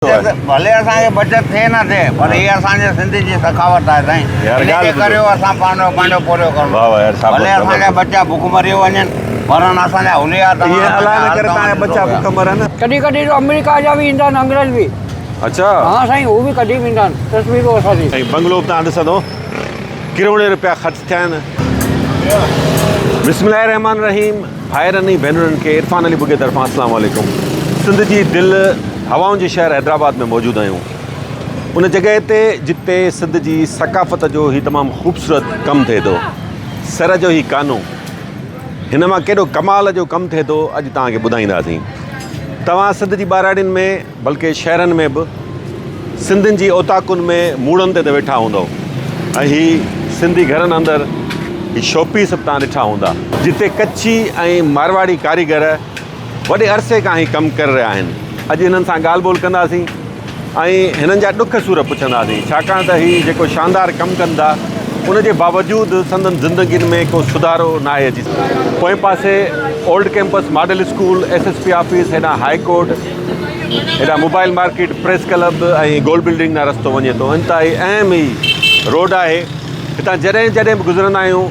ڀلي اسان کي بچت ٿئي نه ٿئي پر هي اسان جي سنڌ جي سخاوت آهي سائين ان جي ڪري اسان پنهنجو پنهنجو پورهيو ڪرڻو ڀلي اسان جا ٻچا بک مري وڃن پر اسان جا حليا ڪڏهن ڪڏهن ته آمريڪا جا به ايندا آهن انگريز به. اڇا. ها سائين هو به ڪڍي ويندا آهن تصويرون اسان جي. ۽ بنگلو به توهان ڏسندو ڪروڙين روپيا خرچ ٿيا آهن. بسم الله الرحمٰن الرحيم ڀائرن ۽ ڀينرن کي عرفان علي ٻگهي طرفان اسلام عليڪم سنڌ جي دل هوائن جي شهر حيدرآباد ۾ موجود آهيون ان جڳهه تي جتي سنڌ جي ثقافت جو هي تمام خوبصورت ڪم ٿئي ٿو سر جو هي ڪانو هن مان ڪيڏو ڪمال جو ڪم ٿئي ٿو اڄ توهان کي ٻڌائينداسين توهان سنڌ جي ٻهراڙين ۾ بلڪه شهرن ۾ به سنڌين جي اوطاقن ۾ موڙن تي ته ويٺا هوندؤ ۽ هي سنڌي گهرن اندر هي شوپيس به توهان ڏٺا هوندا جتي ڪڇي ۽ مارواڙي ڪاريگر وڏي عرصي کان هي ڪم ڪري رهيا آهن اڄ هنن سان ڳالهه ٻولهه ڪنداسين ۽ هنن جا ڏک سور پڇنداسين ڇاڪاڻ ته هي جيڪو شاندار ڪم ڪن ٿا ان جي باوجود سندن زندگين ۾ ڪو سڌارو ناهي اچي سگهيو. پوئين پاسي old campus model school, S S P office, هيڏانهن هاء ڪورٽ، هيڏانهن mobile market, press club ۽ gold building ڏانهن رستو وڃي ٿو. انتهائي اهم هي روڊ آهي. هتان جڏهن جڏهن به گذرندا آهيون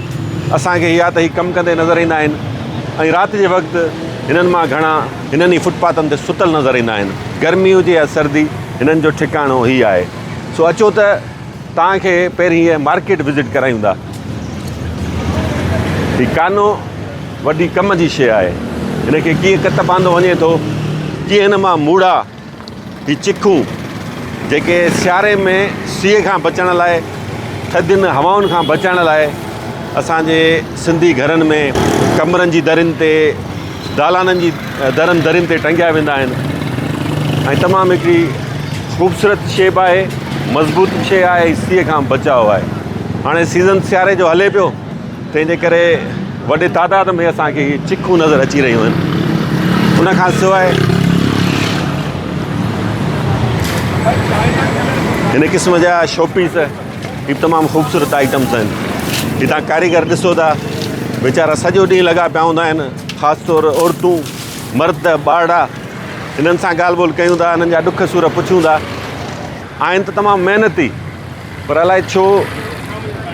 اسان کي يا ته هي ڪم ڪندي نظر ايندا آهن ۽ رات جي وقت هنن مان گهڻا هنن ئي فٽ پاٿن تي ستل نظر ايندا آهن. گرمي هجي يا سردي هنن جو ٺڪاڻو هي آهي. سو اچو ته توهان کي پهرين هيء مارڪيٽ وزٽ ڪرايون ٿا. هي ڪانو وڏي ڪم جي شيء آهي. هن کي ڪيئن ڪتب آندو وڃي ٿو، ڪيئن هن مان موڙها، هي چکون جيڪي سياري ۾ سيء کان بچڻ لاء، ٿڌين هوائن کان بچڻ لاء اسان جي سنڌي گهرن ۾ ڪمرن جي درين تي، دالانن جي درن درين تي ٽنگيا ويندا آهن ۽ تمام هڪڙي خوبصورت شيء به آهي مضبوط شيء آهي ۽ سيء کان بچاء آهي هاڻي سيزن سياري جو هلي پيو تنهن جي ڪري وڏي تعداد ۾ اسان کي هي چکون نظر اچي رهيون آهن ان کان سواء هن قسم جا شوپيس هي تمام خوبصورت آئٽمس آهن هتان ڪاريگر ڏسو ٿا ويچارا سڄو ڏينهن لڳا پيا هوندا آهن خاص طور عورتون مرد ٻارڙا هنن سان ڳالهه ٻولهه ڪيون ٿا هنن جا ڏک سور پڇون ٿا آهن ته تمام محنتي پر الائي ڇو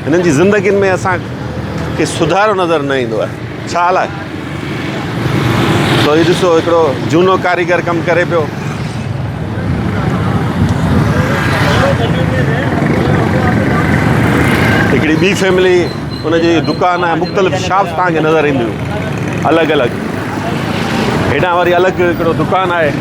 هنن جي زندگين ۾ اسان کي سڌارو نظر نه ايندو آهي ڇا لاء سو هي ڏسو هڪڙو جهونو ڪاريگر ڪم ڪري پيو هڪڙي ٻي فيملي ان جي دڪان آهي مختلف شاپس توهان کي نظر اينديون الڳ الڳ هيڏانهن وري الڳ هڪڙو دڪان آهي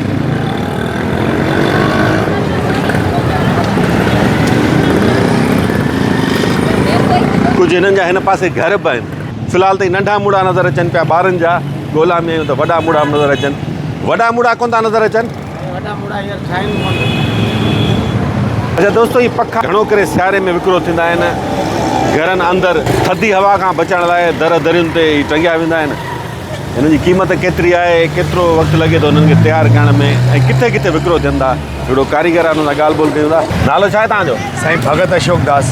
ڪجهه هنن جا هن پاسي گهر به آهن في الحال ته ننڍا موڙا نظر اچن پيا ٻارن جا ڳولا ۾ آهيون ته وڏا موڙا به نظر اچن وڏا موڙا ڪونه ٿا نظر اچن وڏا موڙا هينئر ٺاهين ڪونه. اچا دوستو هي پکا گهڻو ڪري سياري ۾ وڪرو ٿيندا آهن گهرن اندر ٿڌي هوا کان بچڻ لاء در درين تي هي ٽنگيا ويندا آهن هنن جي قيمت ڪيتري آهي ڪيترو وقت لڳي ٿو هنن کي تيار ڪرڻ ۾ ۽ ڪٿي ڪٿي وڪرو ٿين ٿا هڪڙو ڪاريگر آهي ان سان ڳالهه ٻولهه ڪيون ٿا نالو ڇا آهي توهان جو؟ سائين ڀڳت اشوڪ داس.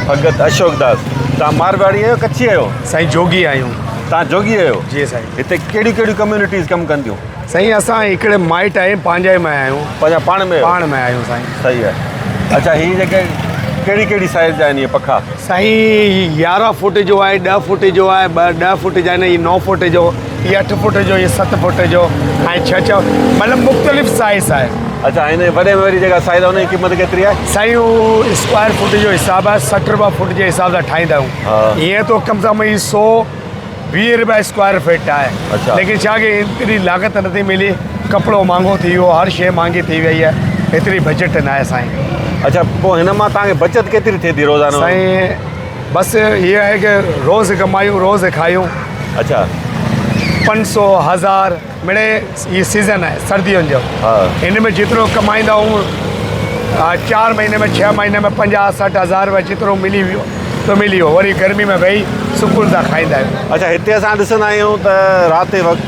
ڀڳت اشوڪ داس توهان مارواڙي آهيو ڪڇي آهيو؟ سائين جوڳي آهيون. توهان جوڳي آهيو؟ جي سائين. هتي ڪهڙيون ڪهڙيون ڪميونٽيز ڪم ڪن ٿيون؟ سائين اسان هڪڙي مائٽ آهيون پنهنجا ئي ۾ آهيون. پنهنجا پاڻ ۾ آهيو؟ پاڻ ۾ آهيون سائين. صحيح آهي اڇا هي جيڪي ڪهڙي ڪهڙي سائيز جا آهن اهي پکا؟ سائين هي 11 فوٽ جو آهي 10 فوٽ جو آهي ٻه 10 فوٽ جا آهن هي 9 فوٽ جو هي 8 فوٽ جو هي 7 فوٽ جو ۽ 6 6 مطلب مختلف سائيز آهي. اڇا هن وڏي ۾ وڏي جيڪا سائيز آهي ان جي قيمت ڪيتري آهي؟ سائين هو اسڪوائر فوٽ جو حساب آهي 60 روپيا فوٽ جي حساب سان ٺاهيندا آهيون ائين ته ڪم سان ڪم هي 120 روپيا اسڪوائر فٽ آهي اڇا. ليڪن ڇا ڪي ايتري لاڳت نٿي ملي ڪپڙو مهانگو ٿي ويو هر شيء مهانگي ٿي وئي آهي ايتري بجيٽ ناهي سائين. اڇا پوء هن مان توهان کي بچت ڪيتري ٿئي ٿي روزانو؟ سائين بس هي آهي ڪي روز ڪمايون روز کايون. اڇا. 500 هزار مڙئي هي سيزن آهي سردين جو هن ۾ جيترو ڪمائيندا آهيون چار مهيني ۾ ڇهه مهيني ۾ 50 60 هزار رپيا جيترو ملي ويو ته ملي ويو وري گرمي ۾ ويهي سڪون سان کائيندا آهيون. اڇا هتي اسان ڏسندا آهيون ته رات جي وقت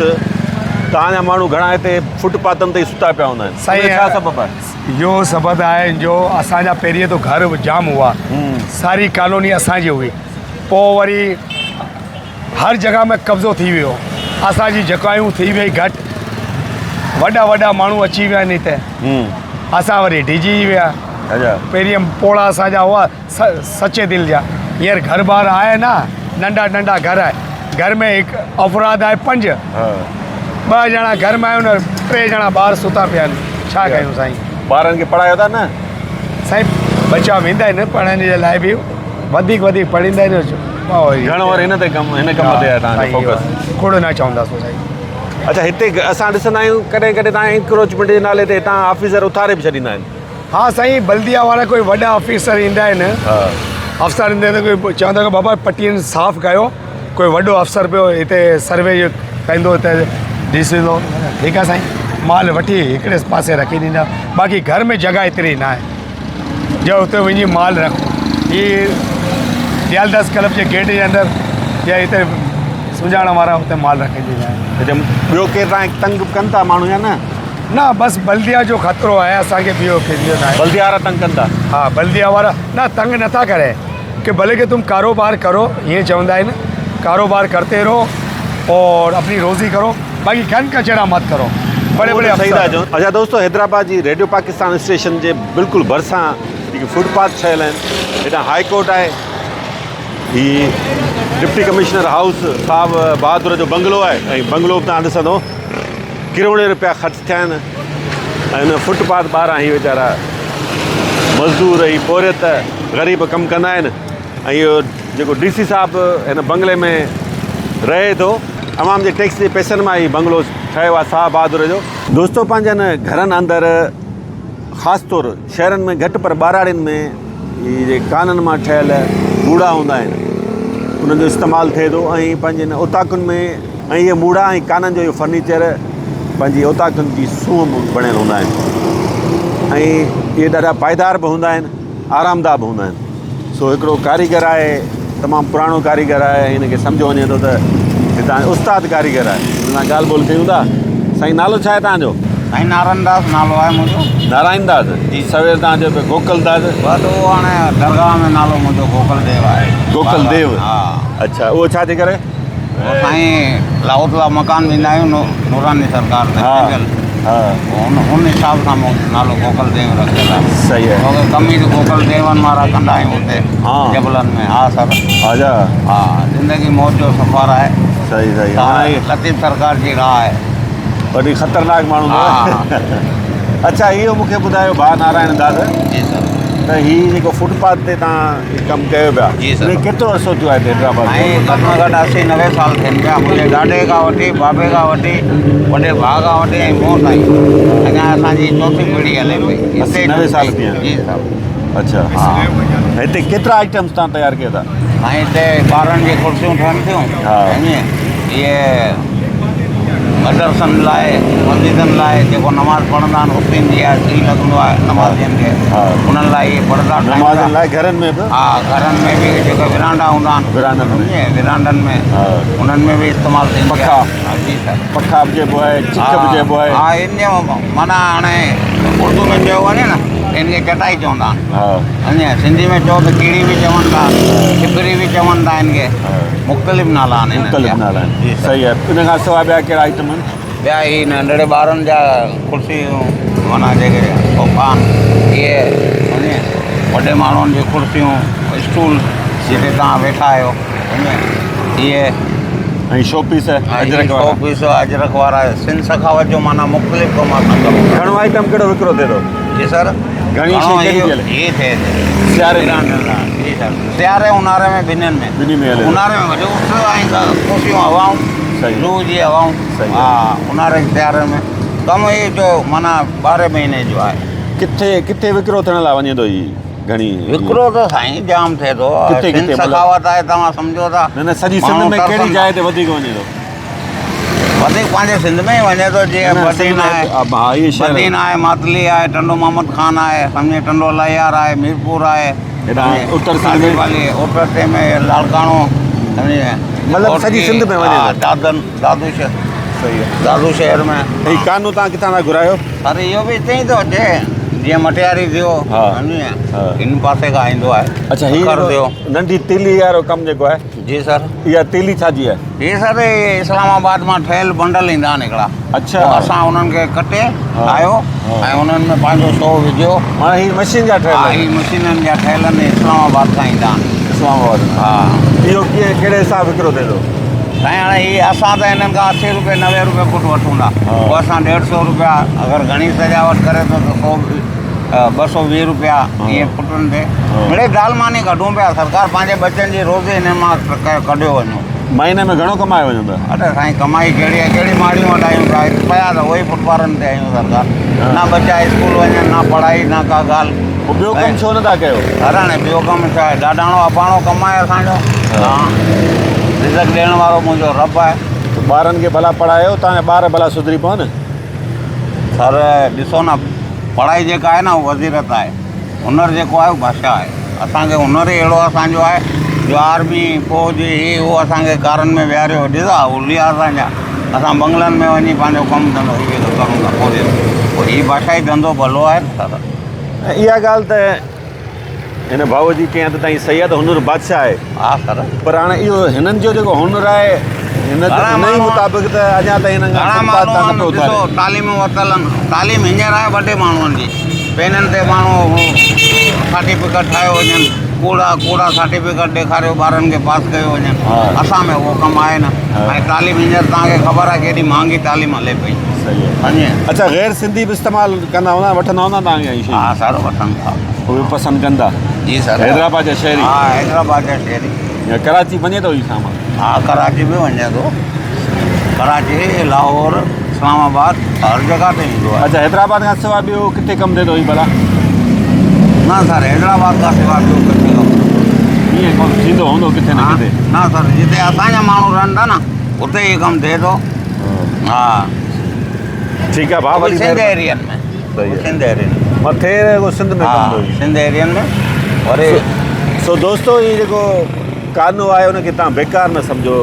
توهان جا ماڻهو گهڻا هتي فٽ پاٿن تي ئي ستا پيا هوندا آهن ان جو ڇا سبب آهي؟ اهو سبب آهي جو اسان جا پهرين ته گهر جام هئا ساري ڪالوني اسان جي هئي پوء وري هر جڳهه ۾ قبضو ٿي ويو اسان جي جڳهيون ٿي وئي گهٽ وڏا وڏا ماڻهو اچي ويا آهن هتي اسان وري ڊڄي ويا. اچا. پهرين پوڙها اسان جا هئا سچي دل جا. هينئر گهر بار آهي نه ننڍا ننڍا گهر آهي. گهر ۾ هڪ افراد آهي پنج. ٻه ڄڻا گهر ۾ آهيون ٽي ڄڻا ٻاهر ستا پيا آهن. ڇا ڪيون سائين. ٻارن کي پڙهايو ٿا نه؟ سائين ٻچا ويندا آهن پڙهڻ جي لاء به وڌيڪ وڌيڪ پڙهيندا آهن. گهڻو وري هن تي ڪم هن ڪم تي آهي توهان جو فوڪس. کوڙ نه چونداسون سائين. اڇا هتي اسان ڏسندا آهيون ڪڏهن ڪڏهن توهان انڪروچمينٽ جي نالي تي هتان آفيسر اٿاري به ڇڏيندا آهن. ها سائين بلديا وارا ڪوئي وڏا آفيسر ايندا آهن افسر ايندا آهن ڪوئي چوندا آهن بابا پٽين صاف ڪيو ڪوئي وڏو افسر پيو هتي سروي ڪندو ته ڏسندو ٺيڪ آهي سائين مال وٺي هڪڙي پاسي رکي ڏيندا باقي گهر ۾ جڳهه ايتري نه آهي جو اتي وڃي مال رکو هي ديالداس ڪلب جي گيٽ جي اندر يا هتي سڃاڻ وارا اتي مال رکي ڏيندا آهن. ٻيو ڪير تان تنگ ڪن ٿا ماڻهو يا نه؟ نه بس بلديا جو خطرو آهي اسان کي ٻيو ڪنهن جو ناهي. بلديا وارا تنگ ڪن ٿا؟ ها بلديا وارا نه تنگ نٿا ڪري ڪي ڀلي ڪي تم ڪاروبار ڪرو ائين چوندا آهن ڪاروبار ڪرتي رهو اور اپني روزي ڪرو باقي گند ڪچرا مت ڪرو بڙي بڙي افسر. اچا دوستو حيدرآباد جي ريڊيو پاڪستان اسٽيشن جي بلڪل ڀرسان جيڪي فوٽ پاٿ ٺهيل آهن هيڏانهن هاء ڪورٽ آهي هي ڊپٽي ڪمشنر هائوس صاحب بهادر جو بنگلو آهي ۽ بنگلو به تهان ڏسندو ڪروڙين روپيا خرچ ٿيا آهن ۽ ان فٽ پاٿ ٻاهران هي ويچارا مزدور ۽ پورهيت غريب ڪم ڪندا آهن ۽ اهو جيڪو ڊي سي صاحب هن بنگلي ۾ رهي ٿو عوام جي ٽيڪس جي پئسن مان هي بنگلو ٺهيو آهي صاحب بهادر جو. دوستو پنهنجن گهرن اندر خاص طور شهرن ۾ گهٽ پر ٻهراڙين ۾ هي جيڪي ڪانن مان ٺهيل موڙا هوندا آهن انهن جو استعمال ٿئي ٿو ۽ پنهنجن اوطاقن ۾ ۽ اهي موڙا ۽ ڪانن جو اهو فرنيچر پنهنجي اوطاقن جي سونهن بڻيل هوندا آهن ۽ اهي ڏاڍا پائيدار به هوندا آهن آرامده به هوندا آهن سو هڪڙو ڪاريگر آهي تمام پراڻو ڪاريگر آهي ۽ هن کي سمجهيو وڃي ٿو ته هتان استاد ڪاريگر آهي هن سان ڳالهه ٻولهه ڪيون ٿا سائين نالو ڇا آهي توهان جو؟ سائين نارائڻ داس نالو آهي منهنجو. نارائڻ داس جي سوير توهان چيو پيو گوڪل داس. بس اهو هاڻي درگاهه ۾ نالو منهنجو گوڪل ديو آهي. گوڪل ديو ها. اڇا اهو ڇا جي ڪري؟ اهو سائين لاهوت لا مڪان ويندا آهيون نوراني سرڪار تي پنهنجل ان ان حساب سان مون نالو گوڪل ديو رکيل آهي. صحيح آهي. ڇو ڪه ڪم ئي گوڪل ديون وارا ڪندا آهيون اتي جبلن ۾ ها سر. اڇا. ها زندگي موت جو سفر آهي. صحيح صحيح هاڻي لطيف سرڪار جي راهه آهي. وڏي خطرناڪ ماڻهو اٿو. اڇا اهو مون کي ٻڌايو ڀاء نارائڻ داس جي سر ته هي جيڪو فٽ پاٿ تي توهان هي ڪم ڪيو پيا جي سر ان کي ڪيترو عرصو ٿيو آهي هتي حيدرآباد ۾ سائين گهٽ ۾ گهٽ 80 90 سال ٿين پيا منهنجي ڏاڏي کان وٺي بابي کان وٺي وڏي ڀاء کان وٺي ۽ مون تائين اڃا اسان جي چوٿين پيڙهي هلي پئي 80 90 سال ٿي ويا جي سر اڇا ها هتي ڪيترا آئٽمس توهان تيار ڪيو ٿا سائين هتي ٻارن جي ڪرسيون ٺهن ٿيون ها اهي مدرسن لاء مسجدن لاء جيڪو نماز پڙهندا آهن اتي ايندي آهي سيء لڳندو آهي نمازين کي انهن لاء اهي پڙدا ٺاهيون ٿا نمازين لاء گهرن ۾ به ها گهرن ۾ به جيڪا ورانڊا هوندا آهن ورانڊن ۾ ورانڊن ۾ انهن ۾ به استعمال ٿيندي پکا آهي جي سر پکا به چئبو آهي چک به چئبو آهي ها ان جو معنيٰ هاڻي اردو ۾ چيو وڃي نه ان کي چٽائي چوندا آهن ها سنڌي ۾ چئو ته ڪيڙي به چون ٿا ڇپري به چون ٿا ان کي مختلف نالا آهن انهن جا. مختلف نالا آهن صحيح آهي ان کان سواء ٻيا ڪهڙا آئٽم آهن؟ ٻيا هي ننڍڙي ٻارن جا ڪرسيون معنيٰ جيڪي صوفا آهن اهي سمجهي وڏي ماڻهن جون ڪرسيون اسٽول جتي توهان ويٺا آهيو سمجهي اهي ۽ شو پيس اجرڪ وارا شو پيس اجرڪ وارا سنڌ سخاوت جو معنيٰ مختلف ڪم اسان ڪرون ٿا. گهڻو آئٽم ڪهڙو وڪرو ٿئي ٿو؟ جي سر گهڻي شي ڪهڙي ٿي هلي؟ هي ٿئي ٿي سياري ۾. جي سر سياري اونهاري ۾ ٻنهين ۾ ٻنهي ۾ هلي ٿو. اونهاري ۾ وڏو اس ۽ ڪوسيون هوائون صحيح لو جي هوائون صحيح ها اونهاري سياري ۾ ڪم هي جو معنيٰ ٻارهين مهيني جو آهي. ڪٿي ڪٿي وڪرو ٿيڻ لاء وڃي ٿو هي گهڻي وڪرو ته سائين جام ٿئي ٿو ڪٿي ڪٿي سخاوت آهي توهان سمجهو ٿا نه نه سڄي سنڌ ۾ ڪهڙي جاء تي وڌيڪ وڃي ٿو؟ وڌيڪ پنهنجي سنڌ ۾ ئي وڃي ٿو جيئن بدين آهي بدين آهي ماتلي آهي ٽنڊو محمد خان آهي سمجهي ٽنڊو الهيار آهي ميرپور آهي اتر سنڌ ۾ اتر سنڌ ۾ لاڙڪاڻو سمجهي مطلب سڄي سنڌ ۾ وڃي ٿو دادن دادو شهر صحيح آهي دادو شهر ۾ هي ڪانو تان ڪٿان ٿا گهرايو؟ سر اهو به هتي ئي ٿو اچي. جيئن مٽياري ٿيو ها. سمجهي ها. هن پاسي کان ايندو آهي اڇا هي سکر ٿيو. ننڍي تيلي وارو ڪم جيڪو آهي جي سر. اها تيلي ڇا جي آهي؟ هي سر اسلام آباد مان ٺهيل بنڊل ايندا آهن هڪڙا. اڇا. پوء اسان انهن کي ڪٽي ٺاهيو ۽ انهن ۾ پنهنجو سو وجهيو. معنيٰ هي مشين جا ٺهيل ها هي مشينن جا ٺهيل آهن اسلام آباد کان ايندا آهن. اسلام آباد مان. ها. اهو ڪيئن ڪهڙي حساب وڪرو ٿئي ٿو؟ سائين هاڻي هي اسان ته هنن کان 80 روپيه 90 روپيه فوٽ وٺون ٿا. پوء اسان ڏيڍ سو روپيا اگر گهڻي سجاوٽ ڪري ٿو ته سو 220 روپيا ائين فٽن تي مڙئي دال ماني ڪڍون پيا سرڪار پنهنجي ٻچن جي روزي هن مان ڪڍيو وڃو. مهيني ۾ گهڻو ڪمايو وڃو ٿا؟ اڙي سائين ڪمائي ڪهڙي آهي ڪهڙي ماڙيون هلايون پيا پيا ته اهي ئي فٽ پارن تي آهيون سرڪار نه ٻچا اسڪول وڃن نه پڙهائي نه ڪا ڳالهه. پوء ٻيو ڪم ڇو نٿا ڪيو؟ سر هاڻي ٻيو ڪم ڇا آهي ڏاڏاڻو اباڻو ڪم آهي اسان جو رزق ڏيڻ وارو منهنجو رب آهي. ٻارن کي ڀلا پڙهايو تان جا ٻار ڀلا سڌري پون. سر ڏسو نه پڙهائي جيڪا آهي نه اها وزيرت آهي هنر جيڪو آهي اهو بادشاهه آهي اسان کي هنر ئي اهڙو اسان جو آهي جو آرمي فوج هي هو اسان کي ڪارن ۾ ويهاريو ڏسا هوليا اسان جا اسان بنگلن ۾ وڃي پنهنجو ڪم ڌنڌو اهي ٿا ڪرون ٿا فوج پوء هي بادشاهي ڌنڌو ڀلو آهي نه سر. اها ڳالهه ته هن ڀاء جي ڪنهن حد تائين صحيح آهي ته هنر بادشاهه آهي. ها سر. پر هاڻي اهو هنن جو جيڪو هنر آهي هن ان ئي مطابق ته اڃا تائين هنن کان فٽ پاٿ تان نه پيو اٿاري. ڏسو تعليم ورتل آهن تعليم هينئر آهي وڏي ماڻهن جي پينن تي ماڻهو سرٽيفڪيٽ ٺاهيو وڃن ڪوڙا ڪوڙا سرٽيفڪيٽ ڏيکاريو ٻارن کي پاس ڪيو وڃن اسان ۾ اهو ڪم آهي نه ۽ تعليم هينئر توهان کي خبر آهي ڪيڏي مهانگي تعليم هلي پئي. صحيح آهي. اڇا غير سنڌي به استعمال ڪندا هوندا وٺندا هوندا توهان کان هي شيون؟ ها سر وٺن ٿا. اهي به پسند ڪن ٿا؟ جي سر. حيدرآباد جا شهري؟ ها حيدرآباد جا شهري. يا ڪراچي وڃي ٿو هي سامان؟ ها ڪراچي به وڃي ٿو. ڪراچي، لاهور، اسلام آباد هر جڳهه تي ايندو آهي. اڇا حيدرآباد کان سواء ٻيو ڪٿي ڪم ٿئي ٿو هي ڀلا؟ نه سر حيدرآباد کان سواء ٻيو ڪٿي ڪم ائين ڪم ٿيندو هوندو ڪٿي نه ڪٿي. نه سر جتي اسان جا ماڻهو رهن ٿا نه اتي هي ڪم ٿئي ٿو. ها ٺيڪ آ ڀاء وڏي سنڌ ايرين ۾ صحيح سنڌ ايرين مٿي رهي سنڌ ۾ ڪم ٿو سنڌ ايرين ۾ وري سو دوستو هي جيڪو ڪانو آهي ان کي تان بيڪار نه سمجهو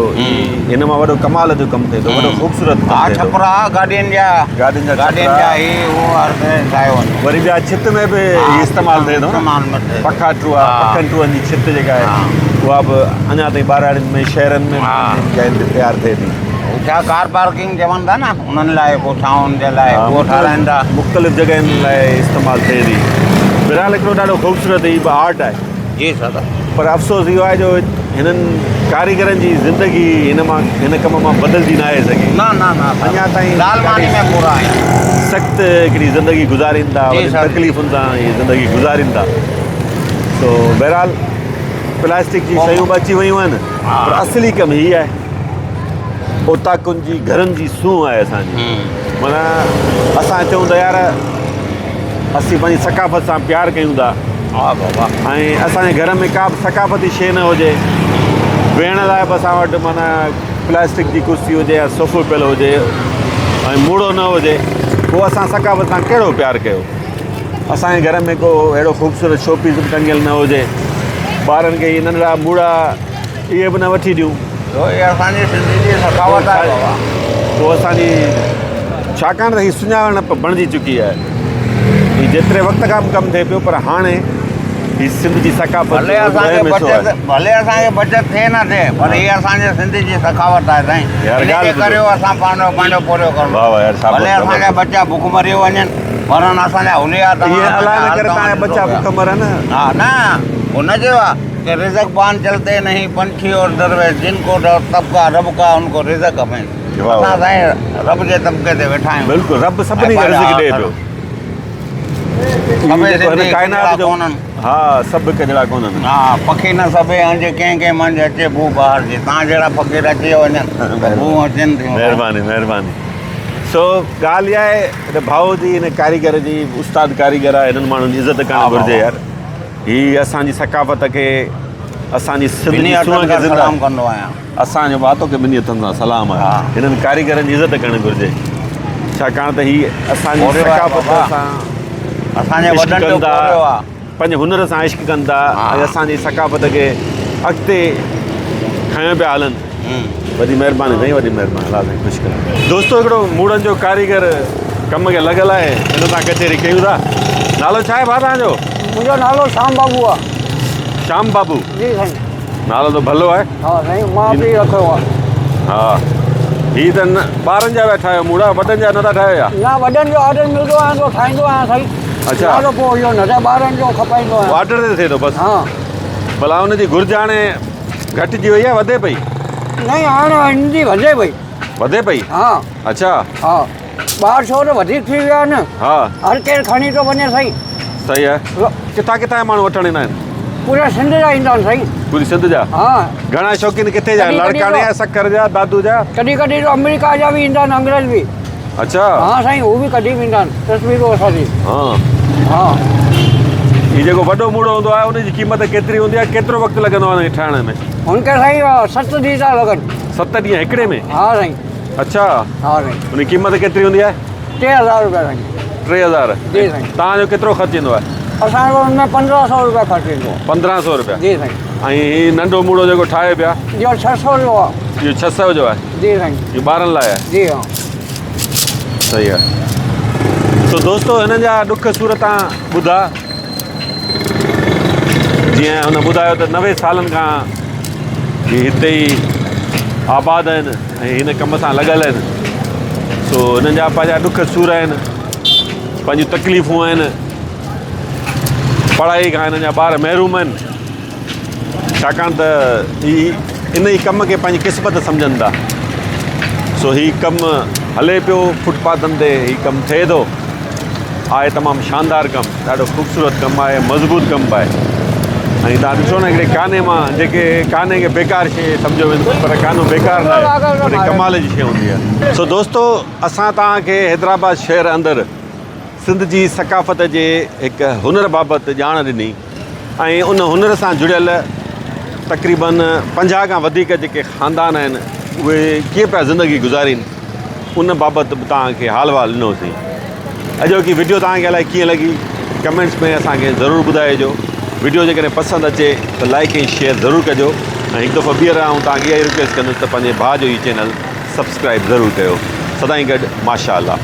هن مان وڏو ڪمال جو ڪم ٿئي ٿو وڏو خوبصورت ڪم ها ڇپرا گاڏين جا گاڏين جا گاڏين جا هي هو هر ٺاهيو وڃي وري ٻيا ڇت ۾ به هي استعمال ٿئي ٿو نه پکا ٽوئا پکن ٽوئن جي ڇت جيڪا آهي اها به اڃا تائين ٻهراڙين ۾ شهرن ۾ جاين تي تيار ٿئي ٿي ڇا ڪار پارڪنگ چون ٿا نه انهن لاء پوء ڇانون جي لاء اهو ٺاراهن ٿا. مختلف جڳهين لاء استعمال ٿئي ٿي. بهرحال هڪڙو ڏاڍو خوبصورت هي به آرٽ آهي. جي سر. پر افسوس اهو آهي جو هنن ڪاريگرن جي زندگي هن مان هن ڪم مان بدلجي ناهي سگهي. نه نه نه اڃا تائين دال ماني ۾ پورا آهن. سخت هڪڙي زندگي گذارين ٿا وڏين تڪليفن سان هي زندگي گذارين ٿا. سو بهرحال پلاسٽڪ جي شيون به اچي ويون آهن پر اصلي ڪم هي آهي. اوطاقن جي گهرن جي سونهن آهي اسان جي معنيٰ اسان چئون ته يار اسين پنهنجي ثقافت سان پيار ڪيون ٿا ها بابا ۽ اسان جي گهر ۾ ڪا به ثقافتي شيء نه هجي ويهڻ لاء به اسان وٽ معنيٰ پلاسٽڪ جي ڪرسي هجي يا صوفو پيل هجي ۽ موڙو نه هجي پوء اسان ثقافت سان ڪهڙو پيار ڪيو اسان جي گهر ۾ ڪو اهڙو خوبصورت شو پيس به ٽنگيل نه هجي ٻارن کي اهي ننڍڙا موڙا اهي به نه وٺي ڏيون. اهي اسان جي سنڌي جي ثقافت آهي بابا. پوء اسان جي ڇاڪاڻ ته هي سڃاڻپ بڻجي چڪي آهي. هي جيتري وقت کان به ڪم ٿئي پيو پر هاڻي هي سنڌ جي ثقافت ڀلي جو اسان کي اهم حصو بچت آهي. ڀلي اسان کي بچت ٿئي نه ٿئي پر هي اسان جي سنڌ جي ثقافت آهي سائين. يار ان جي ڳالهه ٻڌو. ڪري اسان پنهنجو پنهنجو پورهيو ڪرڻو. واهه واهه يار شابس ڀلي اسان جا زبردست. ٻچا بک مري وڃن پر اسان جا حليا ائين توهان الله نه ڪري توهان جا ٻچا بک مرن. ها نه هو نه چيو آهي. ڪه رزق پان چلتي نهين پنڇي اور درويش جن ڪو ڊر طبقه رب ڪا ان ڪو رزق همين اسان سائين رب جي طبقي تي ويٺا آهيون بلڪل رب سڀني کي رزق ڏي پيو سڀئي سنڌي ڪائنات جو ڪونهن ها سڀ هڪ جهڙا ڪونهن ها پکي نه سڀئي هنج ڪنهن ڪنهن منجهه اچي بو بهار جي تان جهڙا فقير اچي وڃن ته بو اچن ٿيون مهرباني مهرباني سو ڳالهه اها آهي ته ڀاء جي هن ڪاريگر جي استاد ڪاريگر آهي هنن ماڻهن جي عزت ڪرڻ گهرجي يار هي اسان جي ثقافت کي اسان جي سنڌ جي سونهن کي زنده سلام ڪندو آهيان. اسان جو واتو کي ٻنهي هٿن سان سلام آهي. هنن ڪاريگرن جي عزت ڪرڻ گهرجي ڇاڪاڻ ته هي اسان جي ثقافت سان اسان جي عشق وڏن جو ڪن ٿا پورهيو آهي. پنهنجي هنر سان عشق ڪن ٿا ۽ اسان جي ثقافت کي اڳتي کنيو پيا هلن. وڏي مهرباني سائين وڏي مهرباني الله سائين خوش ڪري. دوستو هڪڙو موڙن جو ڪاريگر ڪم کي لڳل آهي هن سان ڪچهري ڪيون ٿا. نالو ڇا آهي ڀاء توهان جو؟ منهنجو نالو شام بابو آهي. شام بابو؟ جي سائين. نالو ته ڀلو آهي. ها سائين ماء پيء رکيو آهي. ها هي ته ٻارن جا پيا ٺاهيو موڙا وڏن جا نٿا ٺاهيو يا؟ نه وڏن جو آرڊر ملندو آهي ته ٺاهيندو آهيان سائين. اڇا. نالو پوء اهو نه ته ٻارن جو کپائيندو آهيان. آرڊر تي ٿئي ٿو بس. ها. ڀلا ان جي گهرج هاڻي گهٽجي وئي آهي وڌي پئي؟ نه هاڻي هن جي وڌي پئي. وڌي پئي؟ ها. اڇا. ها ٻار ڇو ته وڌيڪ ٿي ويا آهن. ها. هر ڪير کڻي ٿو وڃي سائين. صحيح آهي. ڪٿان ڪٿان جا ماڻهو وٺڻ ايندا آهن؟ پوري سنڌ جا ايندا آهن سائين. پوري سنڌ جا؟ ها. گهڻا شوقين ڪٿي جا؟ لاڙڪاڻي جا، سکر جا، دادو جا؟ ڪڏهن ڪڏهن ته آمريڪا جا به ايندا آهن انگريز به. اڇا. ها سائين هو به ڪڍي ويندا آهن تصويرون اسان جي. ها. ها. هي جيڪو وڏو موڙو هوندو آهي ان جي قيمت ڪيتري هوندي آهي ڪيترو وقت لڳندو آهي ان کي ٺاهڻ ۾؟ هن کي سائين 7 ڏينهن ٿا لڳن. 7 ڏينهن هڪڙي ۾؟ ها سائين. اڇا. ها سائين. ان جي قيمت ڪيتري هوندي آهي؟ 3000 روپيا سائين. 3000؟ جي سائين. توهان جو ڪيترو خرچ ايندو آهي؟ اسان جو ان ۾ 1500 روپيا خرچ ايندو آهي. 1500 روپيا؟ جي سائين. ۽ هي ننڍو موڙو جيڪو ٺاهيو پيا؟ اهو 600 جو آهي. اهو 600 جو آهي؟ جي سائين. اهو ٻارن لاء آهي؟ جي ها. صحيح آهي. سو دوستو هنن جا ڏک سور تان ٻڌا جيئن هن ٻڌايو ته 90 سالن کان هي هتي ئي آباد آهن ۽ هن ڪم سان لڳل آهن سو هنن جا پنهنجا ڏک سور آهن پنهنجون تڪليفون آهن پڙهائي کان هنن جا ٻار محروم آهن ڇاڪاڻ ته هي ان ئي ڪم کي پنهنجي قسمت سمجهن ٿا سو هي ڪم هلي پيو فٽ پاٿن تي هي ڪم ٿئي ٿو آهي تمام شاندار ڪم ڏاڍو خوبصورت ڪم آهي مضبوط ڪم به آهي ۽ تان ڏسو نه هڪڙي ڪاني مان جيڪي ڪاني کي بيڪار شي سمجهيو ويندو پر ڪانو بيڪار نه آهي وڏي ڪمال جي شي هوندي آهي سو دوستو اسان توهان کي حيدرآباد شهر اندر سنڌ جي ثقافت جي هڪ هنر بابت ڄاڻ ڏني ۽ ان هنر سان جڙيل تقريبن 50 کان وڌيڪ جيڪي خاندان آهن اهي ڪيئن پيا زندگي گذارين ان بابت به توهان کي حال احوال ڏنوسين. اڄوڪي وڊيو توهان کي الائي ڪيئن لڳي ڪمينٽس ۾ اسان کي ضرور ٻڌائجو. وڊيو جيڪڏهن پسند اچي ته لائڪ ۽ شيئر ضرور ڪجو ۽ هڪ دفعو ٻيهر آئون توهان کي اها ئي رڪويسٽ ڪندس ته پنهنجي ڀاء جو هي چينل سبسڪرائب ضرور ڪيو. سدائين گڏ ماشاء الله.